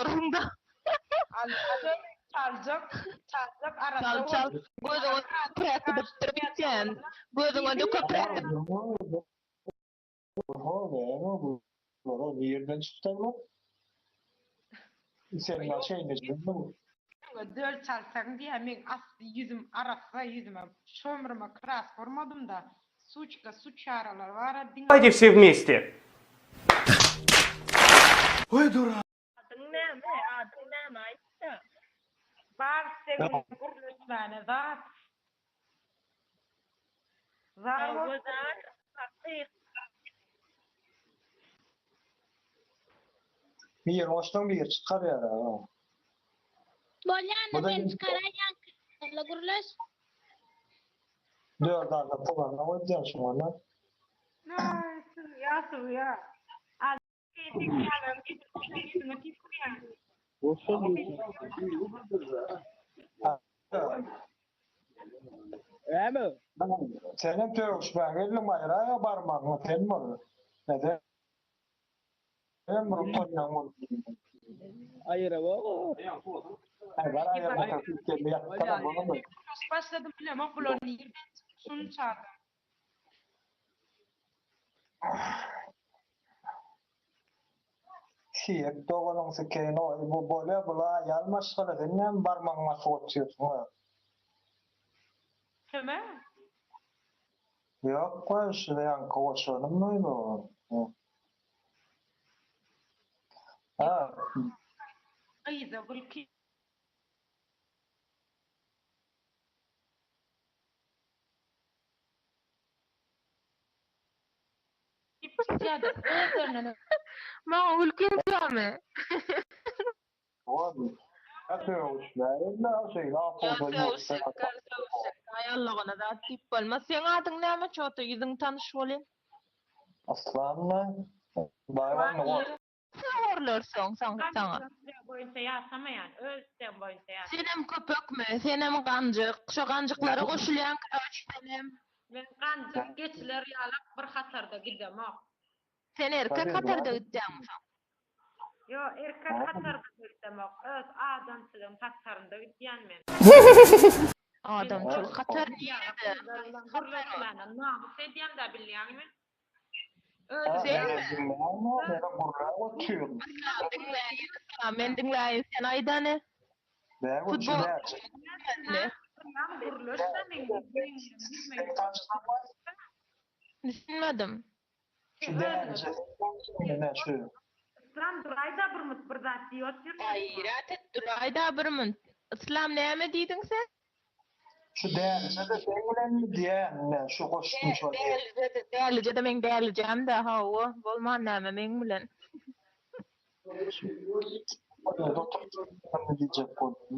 bolarsyň-da. Çaljak, çaljak arassa Çal, çal. Gözüňe köpräkidipdir bitýän. Gözüňe-de köpräkidip. Oho, näme bu? Bular nirden çykdy bu? Sen şeýle bu. Döl çalsaň diýä meň asly ýüzüm arassa ýüzüme şomruma kraska urmadym-da suçka suçaralar bara diňe Давайте все вместе. Ой, дурак. Adyň näme? Adyň näme aýtda. Bar seň gürleşmäne zat. Zar Hawa bolsun. zar hakyk. Bir goşsaň bir çykar ýa. Bolýanda Bu da men çykaraýan kızla gürleş. Dört adam pulana goýýan şuňa. Ay, suwýa suwýa. Al ýüzüňe tüýkürýän. Näme? Senem sögüşmäge geldiň aýraýa barmagyňy sen bol. Neden? Sen bir utanýaň bol. Aýyrabok. Ay bar aýyrma geldi ýapyp bolamy? Başladım bilemok bular nirden çykdy şunça adam. Siýek doganyň sikeýin oý bu bolýa bula aýal maşgala sen näme barmagyňy asyp otyrsyň a. Kime? Ýok goý şu ýaňky goşanym bu. Ha. Gyza gülki. Maňa gülkiň çykýarmy? Aýallygana zat diýip bolmaz. Seň adyň näme çota ýüzüň tanyş bolýyn. Aslanmy? Baýram Soňarlar soň saňa. boýunça ýaşamaýan, öz islegim boýunça ýaşaýan. Senem köpekmi? Senem ganjyk. Şo ganjyklara goşulýaň karoç senem. Men ganjyk geçiler ýalak bir hatarda gidemok. Sen erkek hatarda gitýäňmi soň? Ýo, erkek hatarda gidemok. Öz adamçylygyň hatarynda gidýän men. Adamçylyk hatar nirede? Gürleşmäne namys edýän-dä bilýäňmi? Men diňläýin sen aýdany. Futbol. Düşünmedim. Islam duraýda bir mut bir zat diýip otyr. Gaýrat et duraýda bir mut. Islam näme diýdiň sen? Şu dälije-de seň bilenmi diýýän men şu goşgyny şol. Dälije-de, dälije-de meň dälijäm-dä, hawa, bolman näme meň bilen. Diýjek boldum.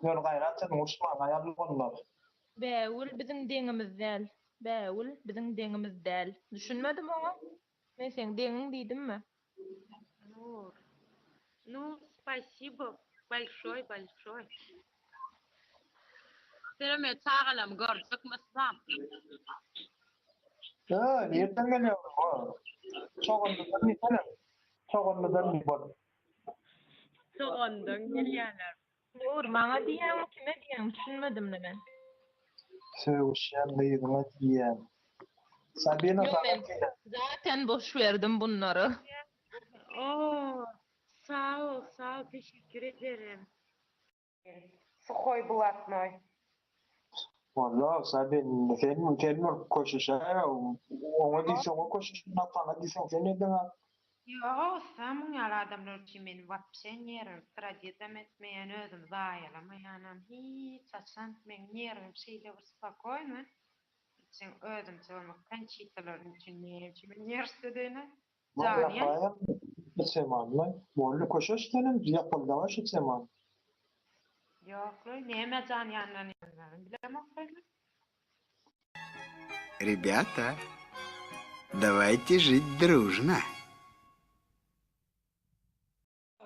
Ýöne gaýrat ediň uruşmaň aýal doganlar. Bägül biziň deňimiz däl. Bägül biziň deňimiz däl. Düşünmedim oňa. Men seň deňiň diýdimmi? Nur. Nur spasibo bolşoý bolşoý. Senem men çagalarmy görjekmi Yslam? Hä, nirden gelýär bu? Çoganlydan diýsene. Çoganlydan diý bol. Çogandan gelýärler. Nur, maňa diýýäňmi, kime diýýäň, düşünmedim-le men. Sögüşýän gyzyňa diýýän. Sabina Ýok saňa men diýýän. zaten boş berdim bunlary. Oo, sag bol, sag bol, teşekkür ederim. Suhoý blatnoý. Walla Sabin sen sen bir köşeşäý oňa diýseň o köşeşen saňa diýseň sen ediň-ä. Ýok ussa muň ýaly adamlar üçin men wapşe nerwim sradidam etmeýän özümi zaýalamaýanam hiç haçan meň nerwim şeýle bir spokoýny üçin özümçe bolmak konçitalar üçin näme üçin men nerwsiz edeýin-aý jany Ýapaýam bu temany boldy köşeş senem ýapyldaga şu temany. Ýoklaý näme jan ýandan bilemok-laý men. Ребята, давайте жить дружно.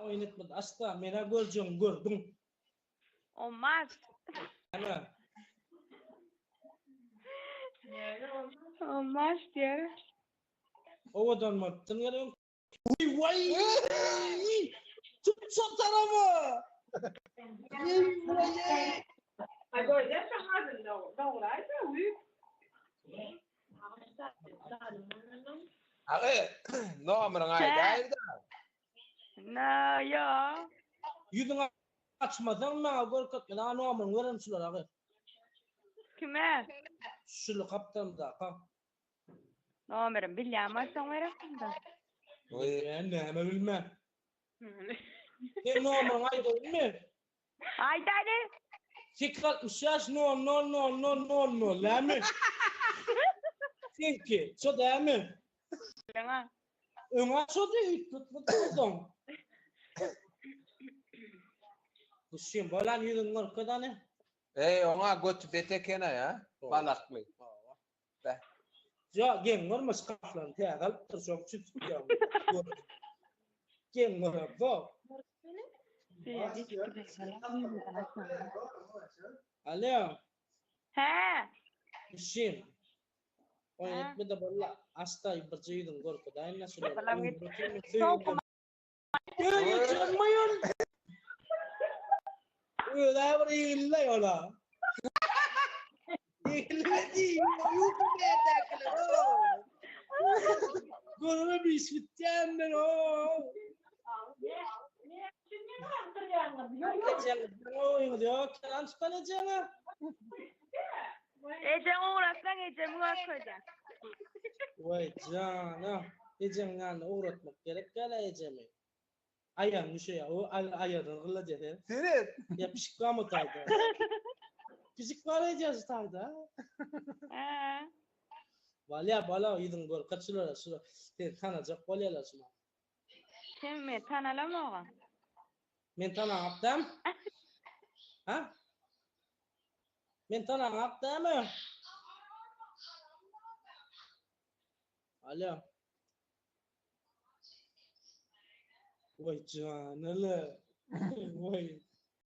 Oýun etmedi asla menä görjegiňi gördüň. Omar. Näme? Omar diýer. Owadan bolupdyr gel öň. Waý! Tut şo taraba! Agy, nomeriňi aýdaýda. Na, ýo. Ýüzüňi açmasaň maňa görkezme, a nomeriňi beren şular agy. Kime? Şuly gapdalymdaka. Nomerim bilýän bolsaň beresin-de. Bilýän näme bilmän. Sen nomeriňi aýdaýynmy? Aýt hany. 865 nol nol nol nol nol nol dämi? Seňki, şo dämi? Öňa. Öňa şody üýtgetmedi soň. Guşum bolan ýüzüňi görkez hany. Eý, oňa göti bet eken-ä, ýa? Balakly. Beh. Ýa geň görme şkaflaryny täze alypdyr şoň üçin tutýan. Geň göremzok. Alo. Hä. Müşşim. Oýun etme-de bolla. Açda birje ýüzüňi görkezäýin-dä şulara. Öýe çykmaýan. Öýe bir ýylla ýola. Ýylla diýip, ýok bätäkiler. Görme bir iş bitýän men o. Ýok, kelam çykan ejeňe. Ejeň ugratsaň ejemi görkezýän. Waý jana, ejeň ýanyna ugratmak gerek däl-ä ejemi. Aýagyň üşeýär, o aýagyňy gylladýar sen. Seret. Ýa pişik barmy o taýda? Pişik bar eje şu taýda. Hä. Bolýa, bala, ýüzüňi görkez şulara, şular seni tanajak bolýarlar şular. Sen meni tanalamok-a. Men tanaňok däm? Ha? Men tanaňok dämi? Alo. Waý janyly. Waý.